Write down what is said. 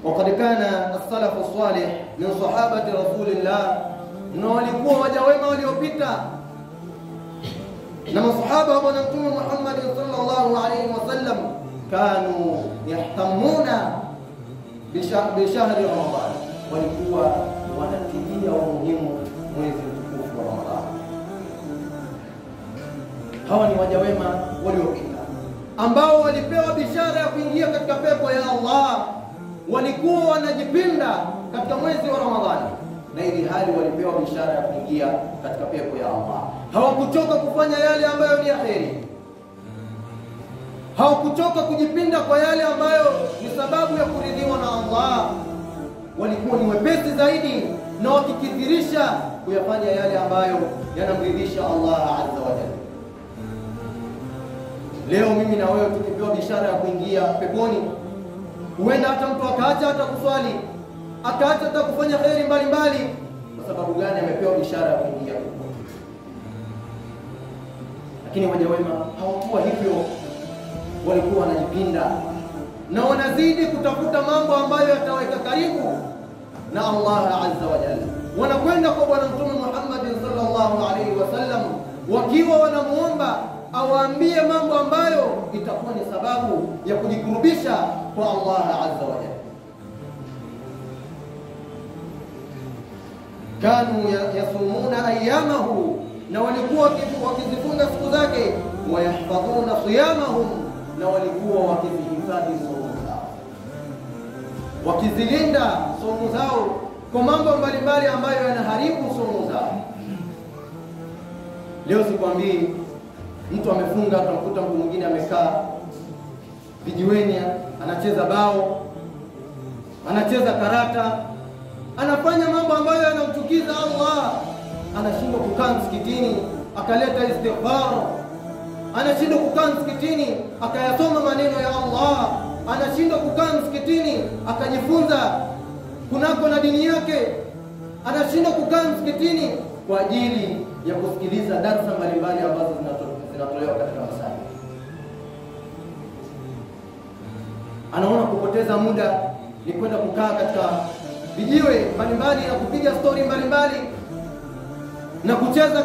Waqad kana as-salafu salih min sahabati rasulillah, na walikuwa waja wema waliopita na masahaba wa Bwana Mtume Muhammad sallallahu alayhi wasallam, kanu yahtamuna bishahri Ramadhan, walikuwa wanatilia umuhimu mwezi mtukufu wa Ramadhan. Hawa ni waja wema waliopita ambao walipewa bishara ya kuingia katika pepo ya Allah. Walikuwa wanajipinda katika mwezi wa Ramadhani, na ili hali walipewa bishara ya kuingia katika pepo ya Allah. Hawakuchoka kufanya yale ambayo ni kheri, hawakuchoka kujipinda kwa yale ambayo ni sababu ya kuridhiwa na Allah. Walikuwa ni wepesi zaidi na wakikithirisha kuyafanya yale ambayo yanamridhisha Allah azza wa jalla. Leo mimi na wewe tukipewa bishara ya kuingia peponi, huenda hata mtu akaacha hata kuswali, akaacha hata kufanya kheri mbalimbali. Kwa sababu gani? Amepewa bishara ya kuingia peponi. Lakini waja wema hawakuwa hivyo, walikuwa wanajipinda na wanazidi kutafuta mambo ambayo yataweka karibu na Allah azza wa jalla. Wanakwenda kwa Bwana Mtume Muhammad sallallahu alaihi wasallam wakiwa wanamuomba awaambie mambo ambayo itakuwa ni sababu ya kujikurubisha kwa Allah azza wa jalla. Kanu yasumuna ayyamahu, na walikuwa wakizifunga siku zake, wayahfadhuna siyamahum, na walikuwa wakizihifadhi saumu zao, wakizilinda saumu zao kwa mambo mbalimbali ambayo yanaharibu saumu zao. Leo sikwambii mtu amefunga akamkuta mtu mwingine amekaa vijiweni anacheza bao, anacheza karata, anafanya mambo ambayo yanamchukiza Allah. Anashindwa kukaa msikitini akaleta istighfar, anashindwa kukaa msikitini akayasoma maneno ya Allah, anashindwa kukaa msikitini akajifunza kunako na dini yake, anashindwa kukaa msikitini kwa ajili ya kusikiliza darsa mbalimbali ambazo zinatolewa katika masajid. Anaona kupoteza muda ni kwenda kukaa katika vijiwe mbalimbali na kupiga story mbalimbali na kucheza.